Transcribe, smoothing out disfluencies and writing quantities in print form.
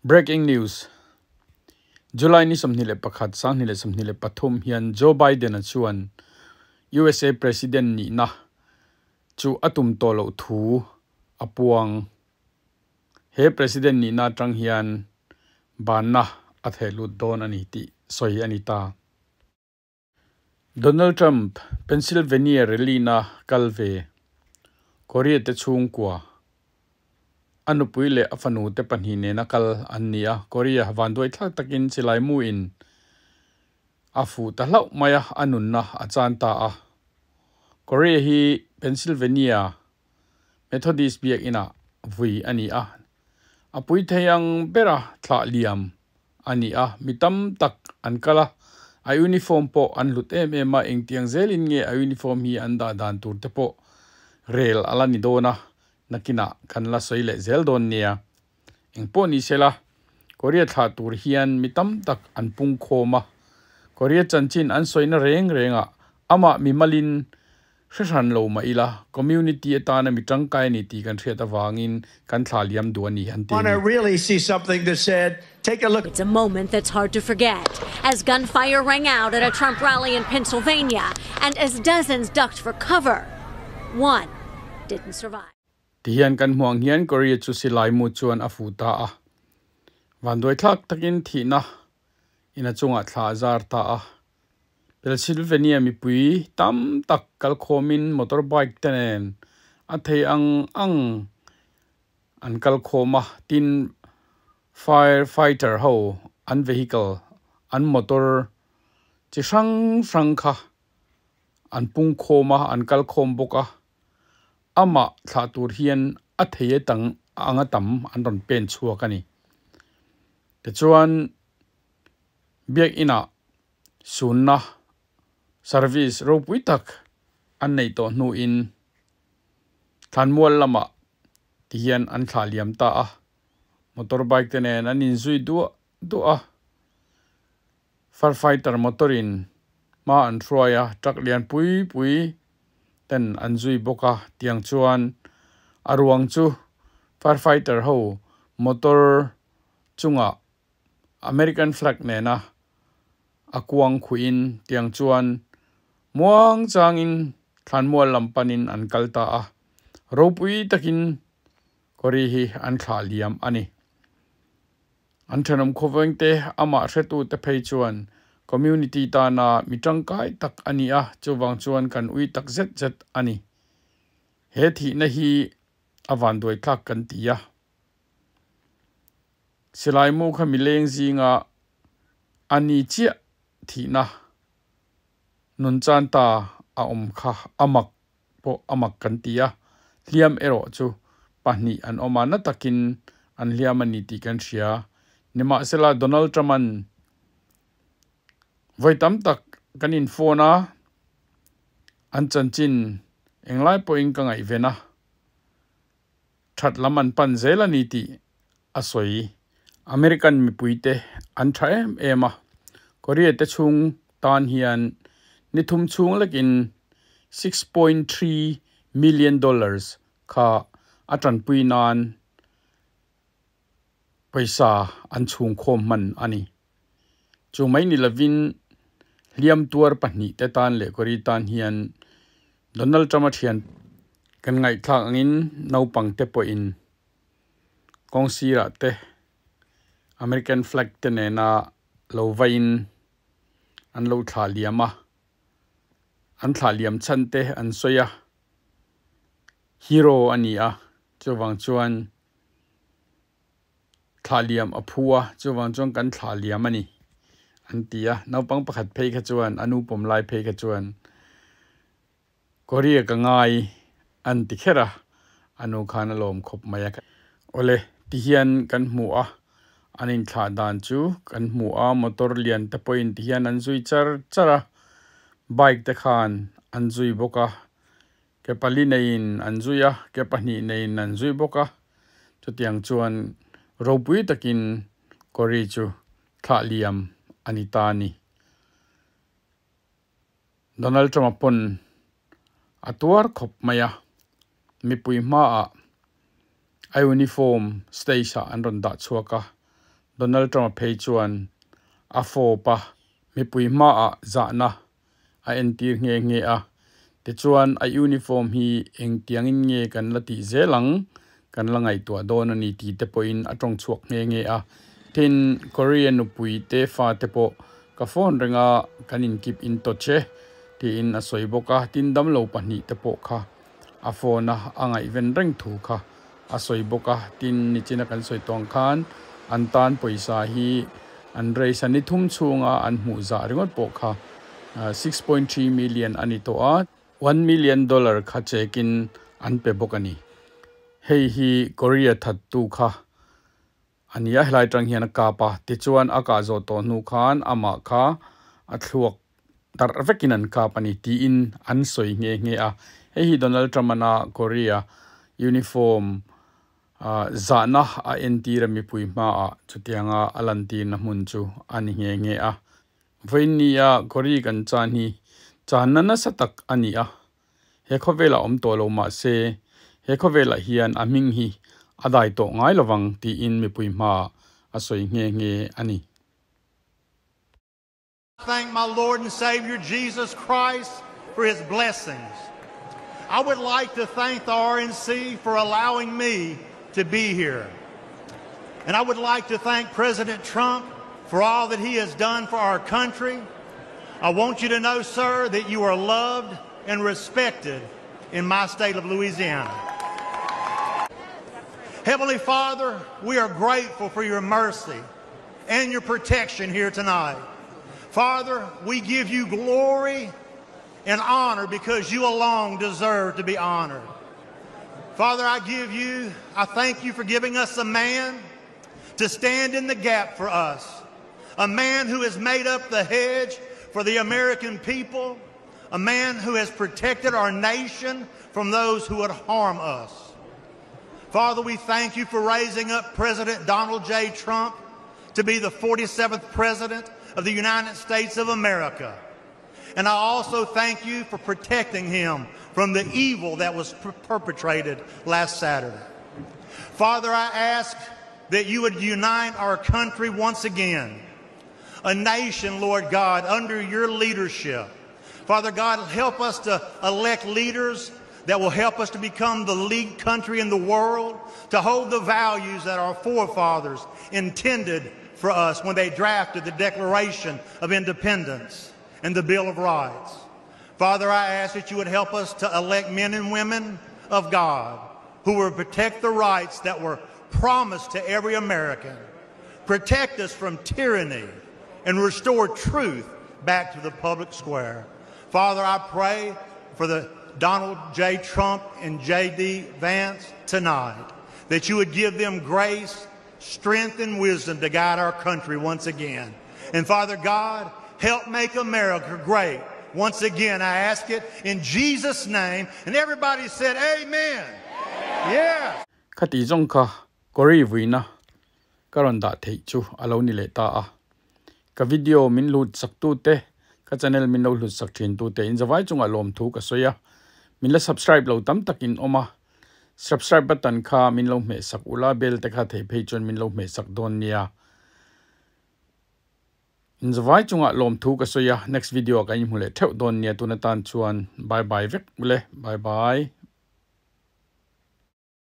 Breaking news. July ni 21 2023 hian Joe Biden-a chuan USA President nihna chu a tum tawh loh thu a puang. He President nihna atang hian banna a theh lut dawn a ni tih sawi a ni ta. Donald Trump Pennsylvania rally na kal ve Korea te chhungkua a nupui leh a fanu te pahnih nena kal an ni a. Korea vanduai thlak takin silai mu in a fuh ta hlauh mai a, a nunna a chan ta a. Korea hi Pennsylvania Methodist biak inah vui a ni a. A pui thei ang bera thlah liam a ni a, mi tam tak an kal a, a uniform pawh an hlut em em a, engtiang zelin nge a uniform hi an dah dan tur te pawh rel a la ni dawn a, nakinah kan la sawi leh zel dawn nia. Engpawh ni sela, Korea thlah tur hian mi tam tak an pung khawm a, Korea chanchin an sawina reng rengah amah mimalin hre hran lo mah ila, community atana mi tangkai a ni tih kan hriat avangin kan thlah liam duh a ni an ti a ni. Really see something that said, take a look. It's a moment that's hard to forget as gunfire rang out at a Trump rally in Pennsylvania and as dozens ducked for cover, one didn't survive. Tihian kan hmuh ang hian Korea chu silai mu chuan a fuh ta a, vanduai thlak takin thihna in a chungah thla a zar ta a. Pennsylvania mipui tam tak kalkhawmin motorbike te nen a thei ang ang an kalkhawm a, tin firefighter ho an vehicle an motor chi hrang hrang kha an pungkhawm a, an kalkhawm bawk a, amah thlah tur hian a thei atang anga tam an rawn pen chhuak a ni. Tichuan biak inah sunna service ropui tak an nei tawh hnuin thlanmual lamah tihian an thlah liam ta a, motorbike te nen an inzui duah duah a, firefighter motor in hma an hruai a, truck lian pui pui ten an zui bawk a, tiang chuan a ruang chu firefighter ho motor chungah American flag nena a kuang khuihin tiang chuan muang changin thlanmual lam panin an kal ta a, ropui takin kawri hi an thlah liam a ni. An thenawm khawveng te amah hretu te phei chuan community tana mi tangkai tak a ni a, chuvang chuan kan ui tak zet zet a ni. He thihna hi a vanduai thlak kan ti a. Silai mu kha mileng zinga a ni chiah thihna nun chan ta a awm kha amak pawh amak kan ti a, hliam erawh chu pahnih an awm a, na takin an hliam a ni tih kan hria. Nimahsela Donald Trump-a'n vawi tam tak kan in phone a, an chanchin englai pawhin ka ngaihven a, that lam an pan zel a ni tih a sawi. American mipuite an tha em em a, Korea te chhung tan hian ni thum chhung lekin $6.3 million kha a tanpui nan pawisa an chhung khawm hman a ni. Chu mai ni lovin hliam tuar pahnih te tan leh Korea tan hian Donald Trump a thian kan ngaihthlak angin naupang te pawhin kawng sirah te American flag te nena lo vain an lo thlah liam a, an thlah liam chhan te an sawi a, hero a ni a, chuvang chuan thlah liam a phu a, chuvang chuan kan thlah liam a ni an ti a. Naupang pakhat phei kha chuan a nu pawm lai phei kha chuan Korea ka ngai an ti kher a, a nu khan a lawm khawp mai a. Awle tihian kan hmu a, an inthlah dan chu kan hmu a, motor lian te pawhin tihian an zui char char a, bike te khan an zui bawk a, ke pali neiin an zui a, ke pahnih neiin an zui bawk a, chutiang chuan ropui takin Kori chu thlah liam a ni ta a ni. Donald Trump a pawn a tuar khawp mai a, mipui hmaah a uniform stage ah an rawn dah chhuak a, Donald Trump-a phei chuan a fawp a, mipui hmaah zahna a entir nghe nghe a. Tichuan a uniform hi engtiangin nge kan la tih zel ang, kan la ngaihtuah dawn a ni tih te pawhin a tawng chhuak nghe nghe a. Tin, Korea nupui te fa te pawh ka phone reng a, kan inkip in touch e tiin a sawi bawk a. Tin, damlo pahnih te pawh kha a phone a a ngaihven reng thu kha a sawi bawk a. Tin, nichina kan sawi tawng khan an tan pawisa hi an raise a, ni thum chhunga an hmuh zah ringawt pawh kha 6.3 million a ni tawh a, $1 million kha check-in an pe bawk a ni. Hei hi Korea thattu kha a ni a, helai tang hian a kap a, tichuan a kah zawh tawh hnu khan amah kha a thluak darh vekin an kap a ni tiin an sawi nghe nghe a. Hei hi Donald Trump-ana Korea uniform zahna a entir a mipui hmaah chutianga a lantirna hmun chu a ni nghe nghe a. Vawinia Korea kan chan hi channa nasa tak a ni a, he khawvelah awm tawh lo mah se he khawvelah hian a hming hi a dai tawh ngai lovang tiin mipui hmaah a sawi nghe nghe a ni. Thank my Lord and Savior Jesus Christ for his blessings. I would like to thank the RNC for allowing me to be here. And I would like to thank President Trump for all that he has done for our country. I want you to know, sir, that you are loved and respected in my state of Louisiana. Heavenly Father, we are grateful for your mercy and your protection here tonight. Father, we give you glory and honor because you alone deserve to be honored. Father, I thank you for giving us a man to stand in the gap for us, a man who has made up the hedge for the American people, a man who has protected our nation from those who would harm us. Father, we thank you for raising up President Donald J. Trump to be the 47th President of the United States of America. And I also thank you for protecting him from the evil that was perpetrated last Saturday. Father, I ask that you would unite our country once again, a nation, Lord God, under your leadership. Father God, help us to elect leaders that will help us to become the lead country in the world, to hold the values that our forefathers intended for us when they drafted the Declaration of Independence and the Bill of Rights. Father, I ask that you would help us to elect men and women of God who will protect the rights that were promised to every American, protect us from tyranny, and restore truth back to the public square. Father, I pray for the Donald J. Trump and J.D. Vance tonight, that you would give them grace, strength, and wisdom to guide our country once again. And Father God, help make America great. Once again, I ask it in Jesus' name. And everybody said, Amen. Yeah. Khati zawng kha Corrie vuina ka rawn dah theih chu a lo ni leh ta a. Ka video min hlut sak tu te, ka channel min lo hlut sak thin tu te in zawai chungah lawm thu ka sawi a. Min la subscribe lo tam takin awm a. Subscribe button kha min lo hmeh sak ula, bell te kha thei phei chuan min lo hmeh sak dawn nia. In zawai chungah lawm thu ka sawi a, next video ah kan inhmu leh theuh dawn nia tun atan chuan bye bye vek ule, bye bye.